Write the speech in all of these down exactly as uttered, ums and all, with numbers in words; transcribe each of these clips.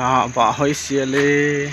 Ah, ba hoi sia le.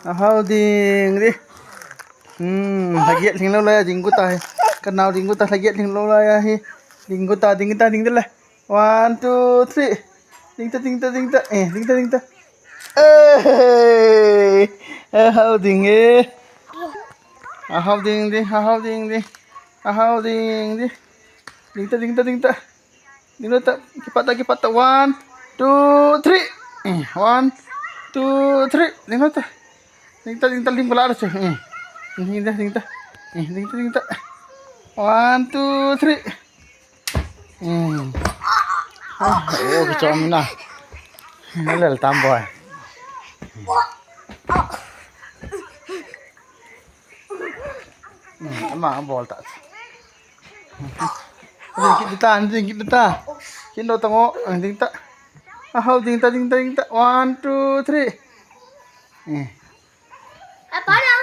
Ahao ding di. Hmm, lhagiat lhing lou lai, ding gu ta hi. Ka nao ding gu ta, lhagiat lhing lou lai ahi. Ding gu ta, ding ta, ding ta le. One, two, three. Ding ta, ding ta, ding ta. Eh, ding ta, ding ta. Eh, ahao ding e. Ahao ding di, ahao ding di. Ahao ding di. Ding ta, ding ta, ding ta. Ding ta, kipat ta, kipat ta. One, two, three. Eh, one, two, three. Ding ta. Ding ta, ding ta, lim kala ta. Eh. Ding ta, ding ta. Eh, ding ta, ding ta. One, two, three. Hmm. Ah, oh, kichom na. Nalel tam boy. Hmm, ama bol ta. Ding kit ta, ding kit ta. Kin lo tango, ding ta. Ahao ding ta, ding ta, ding ta. One, two, three. Hmm. Apa na?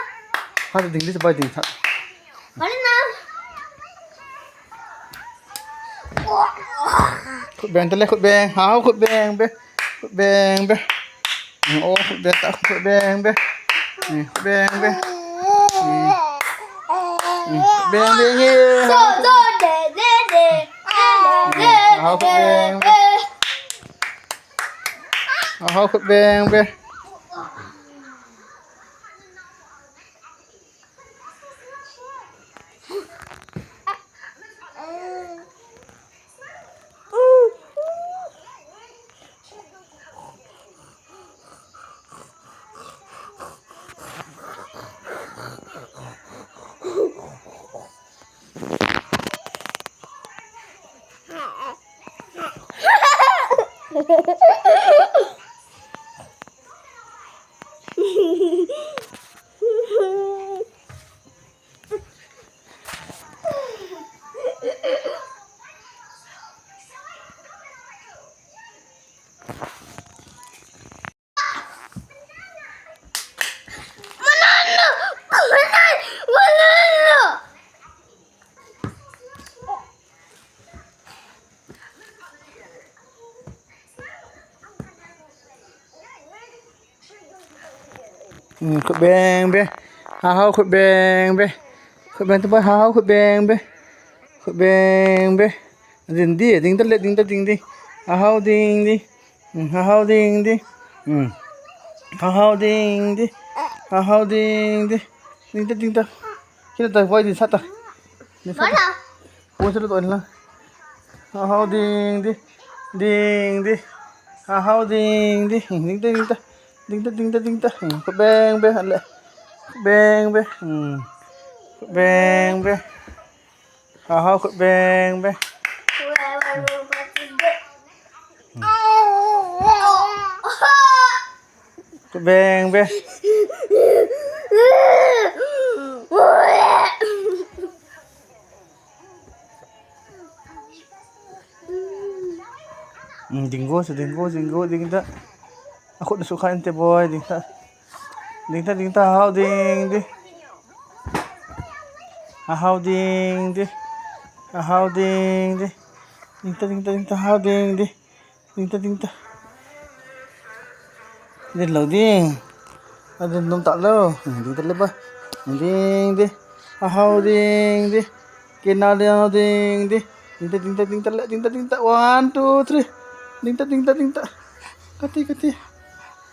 Ha, ding di, sabai ding ta. Mana na? Khut beng ta le, khut beng. Hao, khut beng be. Khut beng be. Hmm, oh, khut beng ta, khut beng be. Hmm, khut beng be. Hmm. Hmm, khut beng be nge. So, so, de, de, de. Hmm, hao, khut beng be. Hao, khut beng be. Hmm, khut beng be. Hao, khut beng be. Khut beng ta boy, hao, khut beng be. Khut beng be. Ding di, ding ta le, ding ta, ding di. Hao ding di. Hmm, hao ding di. Hmm. Hao ding di. Hao ding di. Ding ta, ding ta. Kina ta boy, ding sa ta. Ding sa ta. Mana? Phone sa ta to la. Hao ding di. Ding di. Hao ding di. Hmm, ding ta, ding ta. Ding ta, ding ta, ding ta. Hmm, khut beng be, le. Khut beng be. Hmm. Khut beng be. Hao, khut beng be. Khut beng be. Hmm, ding go, ding go, ding go, ding ta. Akhut na sukha inte boy, ding ta. Ding ta, ding ta, hao ding di. Hao ding di. Hao ding di. Ding ta, ding ta, ding ta, hao ding di. Ding ta, ding ta. Ding lo ding. Adin nom ta lo. Ding ta le ba. Ding di. Hao ding di. Kina le ding di. Ding ta, ding ta, ding ta le, ding ta, ding ta. One, two, three. Ding ta, ding ta, ding ta. Kati, kati.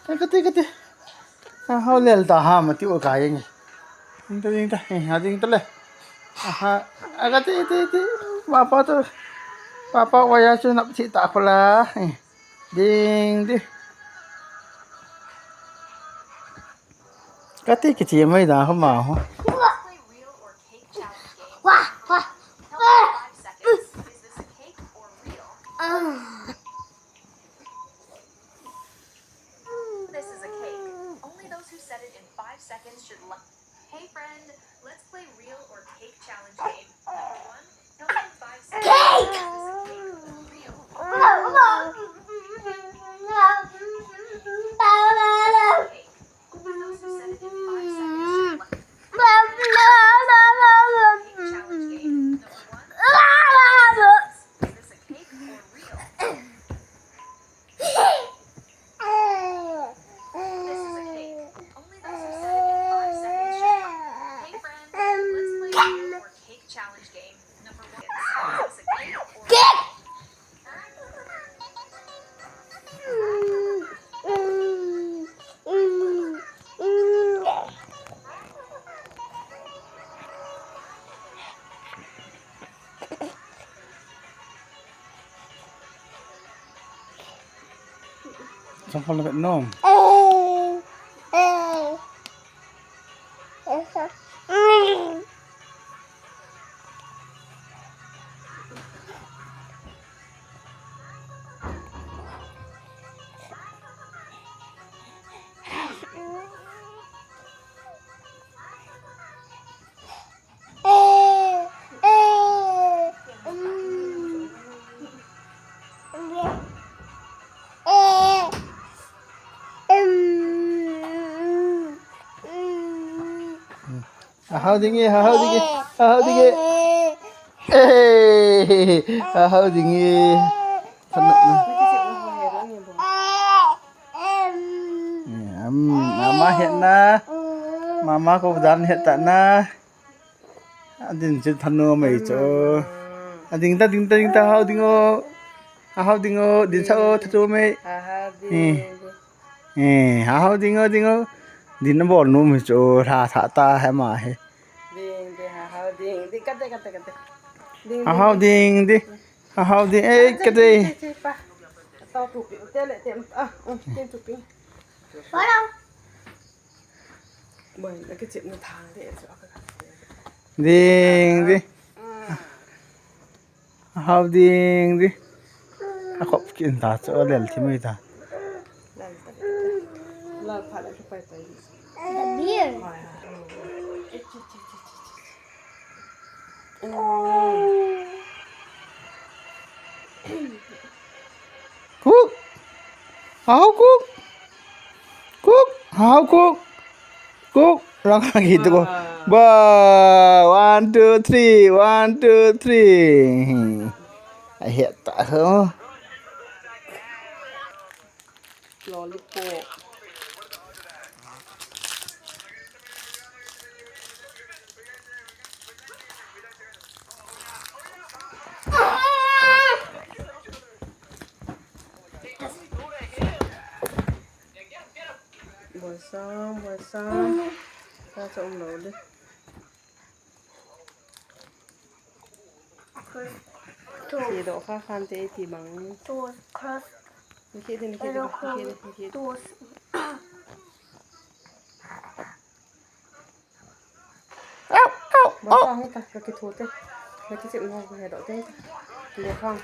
Kati, kati. Hao lel ta ha ma ti o ka yeng. Ding ta, ding ta. Eh, ha ding ta le. Aha. Aga ti, ti, ti. Papa tu. Papa wa ya chu nap ti ta khola. Eh. Ding di. Kati kichi mai da homa ho. Let's play real or cake challenge game. Wah, wah. Tell me in five seconds. Is this a cake or real? This is a cake. Only those who said it in five seconds should. Hey friend, let's play real or cake challenge game. Number one, tell me in five seconds. Cake! Is this a cake or real? Cake. Only those who said it in five seconds should. Cake challenge game. Number one, is this a cake or real? This is a cake. Only those who said it in five seconds should. Hey friend, let's play real or cake challenge game. Number one, is this a cake or Sangkol na nom. Ahau ding e, ahau ding e, ahau ding e. Eh, ahau ding e. Khanop na. Mama het na. Mama ko dan het ta na. Adin chu thanom mai chu. Ading ta, ding ta, ding ta, ahau ding o. Ahau ding o, ding sa o, thanom mai. Ahau ding. Eh, ahau ding o, ding o. Din bol nom mai chu, tha tha ta he ma he. Ding, ding, ahau ding. Ding, kate, kate, kate. Ding, ding. Ahau ding, ding. Ahau ding, eh, kate. Tao tu pi, te le, te, ah, um, te tu pi. Follow. Ding, ding. Ahau ding, ding. Akhop kin ta chu lel thi mai ta. Kuk. Ahau kuk. Kuk. Ahau kuk. Kuk. Lang lagi tu ko. Ba. One, two, three. One, two, three. Ahet ta ho. Lollipop. Boisa, boisa. Ta cha um lo de. Ti do kha khan te ti mang. Ni ki de, ni ki de, ni ki de, ni ki de. Au, au, au. Bang hita, laki thu te. Laki chip no ko he do te. Lo khang.